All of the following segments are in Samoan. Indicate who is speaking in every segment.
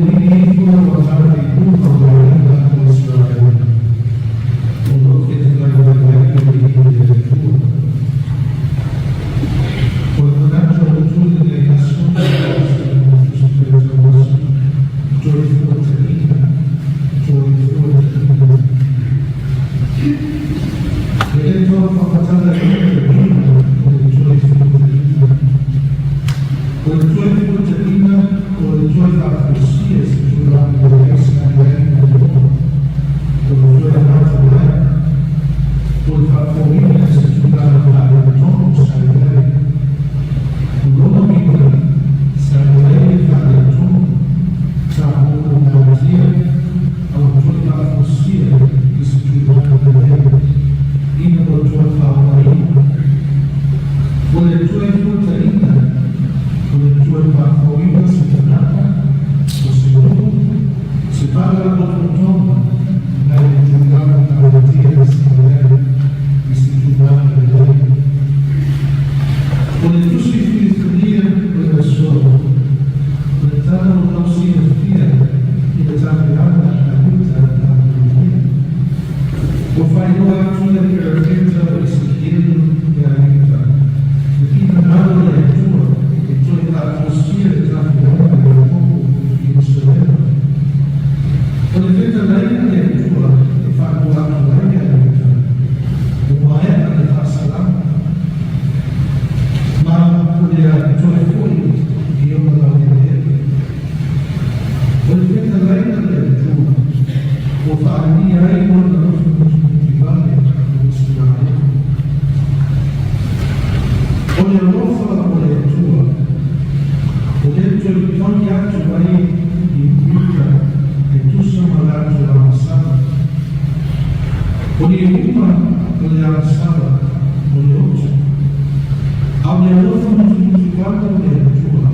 Speaker 1: Lili'i ifo lau Agaga i luga o le aiga o Isaraelu, o lo o fetalai mai ai le Alii o le Atua. O le manatu autu i lenei aso ma le tausiga o le Tusi Faitau Aso, Toefuataiga, Toefuataiga. E le tau faamatalaina le uiga o le Toefuataiga. O le Toefuataiga o le toe faafosia i se tulaga lelei sa i ai muamua, o le toe amata mai, o le faafoiina i se tulaga faaletonu sa i ai. O lona uiga, sa i ai le faaletonu, sa pupugātia, a ua toe faafosia i se tulaga lelei ina ua toe faaaogaina. O le Toefuataiga, o le toe faafouina o se tagata, o se nuu, se faalapotopotoga mai le tulaga tauatia sa i ai i se tulaga lelei. O le tusi filifilia o le aso, o le tala o lau silafia i le tapeaga a Iuta ma Iudea. Ua faailoa atu le perofeta o Esekielu iā Iuta, le finagalo o le Atua e toe faafosia le tapeaga a Iakopo i Ierusalema. O le fetalaiga a le Atua e faailoa atu ai iā Iuta, ua maea le faasalaga, ma o le a toe foi i ona laueleele. O le fetalaiga a le Atua ua faaalia ai lona alofa mutimutivale i Isaraelu. O le alofa o le Atua, o lea toe tali atu ai i Iuta e tusa ma latou agasala. O le iuga o le agasala o le oti, a o le alofa mutimutivale o le Atua,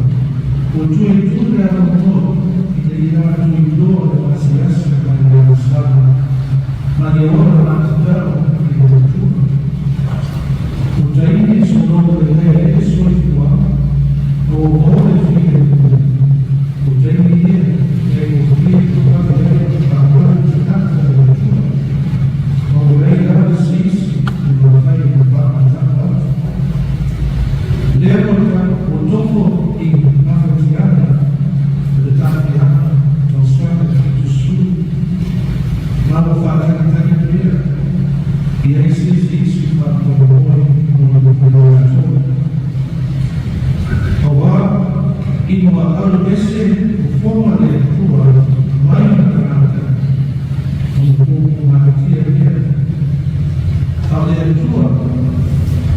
Speaker 1: ua toe tuu le avanoa ina ia latou iloa le asiasi mai le agasala ma le ola matatau i le Atua. O taimi e sologa lelei ai le soifuaga ma ua maua le filemu, o taimi ia e aigofie vave ai ona fanau tagata i le Atua, ma ua leai lava se isi e mafai ona faamatau atu. Lea ua tomo i mafatiaga o le tafeaga tausaga 70, ma ua faatagitagi pea i ai se isi faamoemoe mo le pule atoa. Auā, ina ua alu ese fofoga le Atua mai na tagata, ona pupugātia lea. A o le Atua,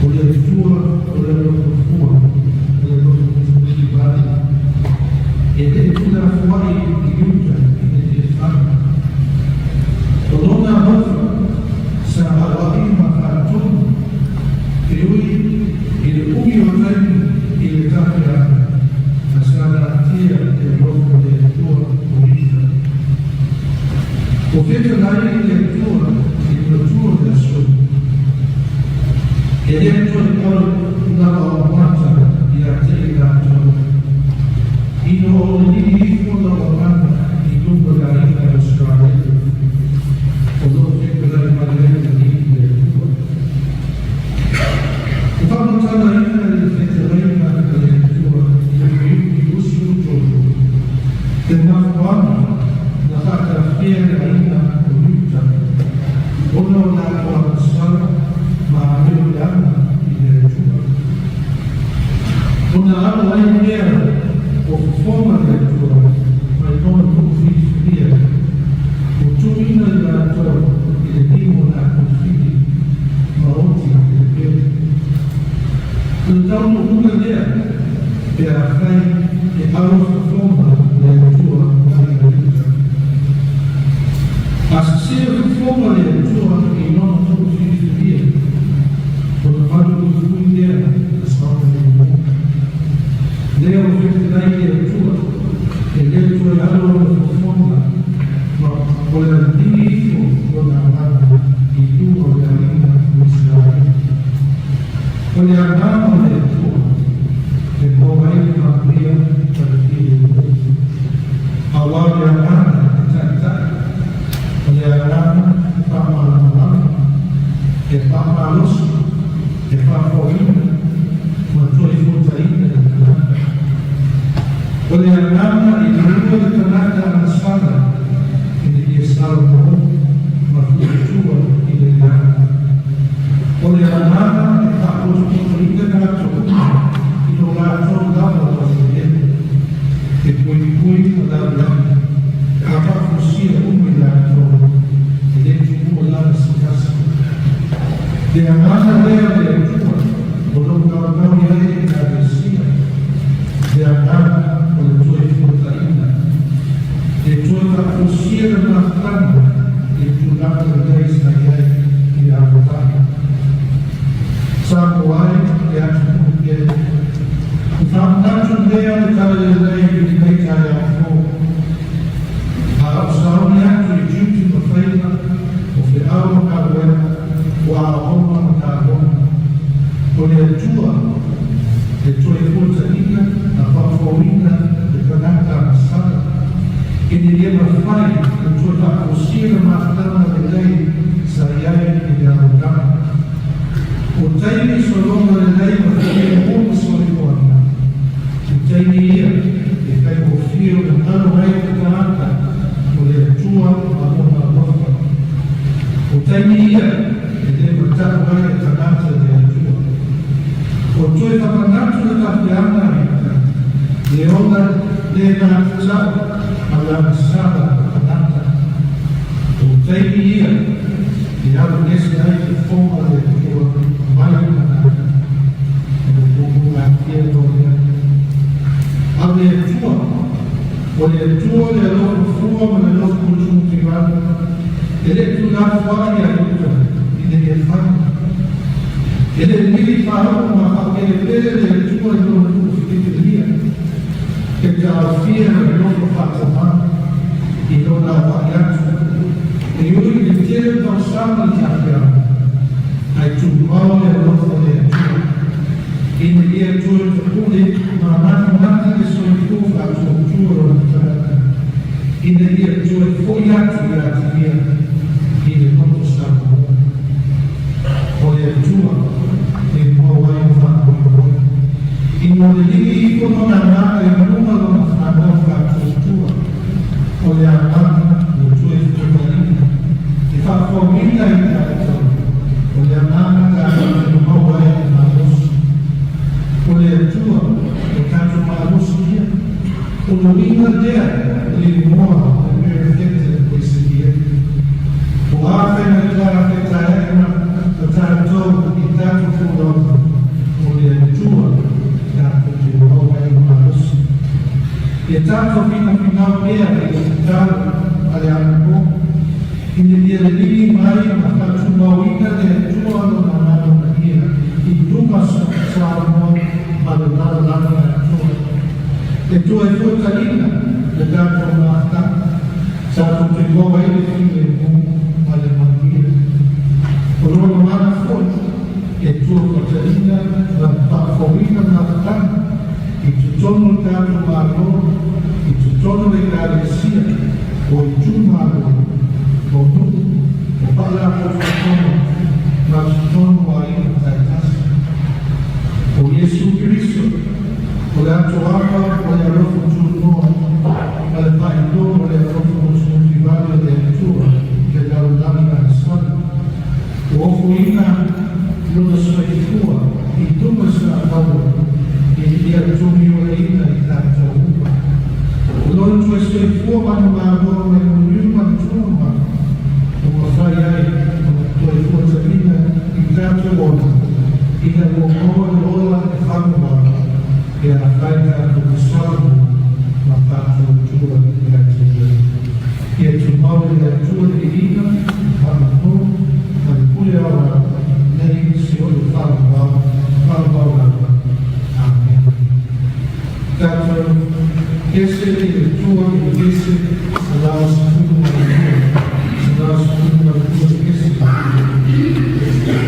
Speaker 1: o le Atua o le alofa fua, o le alofa mutimutivale, e le tuulafoai i Iuta i le fefaga. O lona alofa sa aua'i ma faatonu, e ui i le umi o taimi i le tafeaga, a sa natia le alofa o le Atua o Iuta. O fetalai i le Atua i le matua o le aso, e le toe pau lava o mata ia te i latou, ina ua lili'i ifo lau Agaga i luga o le aiga o Isaraelu, o lo o fetalai mai ai le Alii le Atua. Ua faamatalaina i le fetalaiga a le Atua i le fuaiupu 23, le mafuaaga na faatafea le aiga o Iuta ona o latou agasala ma amio leaga i le Atua. Ona alo ai lea o fofoga le Atua mai lona nuu filifilia, ua tuuina i latou i le lima o latou fili ma oti i le pele. O le taunuuga lea pe afai e alo fofoga le Atua mai le Iuta. A sisila. le Agaga e taitai, o le Agaga e faamalamalama, e faamalosi, e faafouina ma toe fuataina le tagata. O le Agaga e lua le tagata agasala ina ia salamo ma tuutua i le leaga. O le Agaga e faapotopotoina tagata uma i lo latou lava taulelele, e puipui ma laulagi, ma faafusia uma i latou, e le tuua lava se tasi. Le Agaga lea o le Atua o lo o naunau i ai le Ekalesia, le Agaga o le toe fuataina, e toe faafusia le mafutaga i le tulaga lelei sa i ai i le amataga. Samoa ai le atunuu pele. O faamanatu lea o le Talalelei i lenei taeao fou. A o sauni atu i tiute ma faiva, o feau ma galuega, o aoaoga ma taaloga. O le Atua e toe fuataina ma faafouina le tagata agasala, ina ia mafai ona toe faakosia le mafutaga lelei sa i ai i le amataga. O taimi sologa lelei ma filemu ma soifuaga, o taimi ia e faigofie ona galo ai te tagata o le Atua ma Lona alofa. O taimi ia e le matau ai le tagata i le Atua. O toe famanatu le tafeaga a Rita, le ola le natatau ma le agasala o tagata. O taimi ia e alu ese ai te foga o le Atua mai le tagata, o le pupulatia loa lea. A o le Atua, o le Atua o le alofa fua ma le alofa mutimutivalu, e le tuulafoai ia Iuta ina ia fai. E le mili faauu ma faapelepele le Atua i lona nuu filifilia, e taofia ma le nofo faatamala i lona auai atu, e ui i le tele o tausaga i tafeaga, ae tumau le alofa o le Atua, ina ia toe tapule ma matimati le soifua faatuatua o lona tagata, ina ia toe foi atu ia te ia i le loto Samoa. O le Atua e maua ai le faamoemoe. Ina ua liligi ifo lona agaga i luga lona fanau faatuatua, o le agaga ua toe fuataina, e faafouina i tatou, o le agaga tatou te maua ai le malosi. O le Atua o tatou malosi ia. O le uiga lea o le igoa o le Perofeta o Isaia, O a faigata fetaeaina o tatou i tatou folauga, o le Atua tatou te maua ai le malosi. Ia tatou finafinau pea i le tatalo a le anapo, ina ia liligi mai ma faatumauina le Atua Lona Agaga Paia i luga Samoa ma le lalolagi atoa. E toe fuataina le tatou mafutaga, tatou te maua ai le filemu ma le manuia. O lona mana foi e tuafuataina ma faafouina mafutaga i totonu o le tatou Malo, i totonu o Ekalesia, o itumalo, o nuu, o faalapotopotoga ma totonu o aiga taitasi. O Iesu Keriso, o le atoaga o le alofa tunoa ma le faailoa o le alofa motumotuivale o le Atua i le lalolagi agasala, ua ofoina Lona soifua i luga o sa maua ina ia togiolaina i tatou uma. O Lona toe soifua manumalo mai maliu ma le tulaga ua mafai ai ona toe fuataina i tatou ola ina ua maua le ola e faamomao pe afai tatou te salamo ma faatuatua ia te Ia. Ia tumau e le Atua le viiga, le faamano ma le pule aoao nei seoia faamomao, faamomao lava. Amene. Tatou ese i le Atua i le ese 112, 112 ese i le Atua.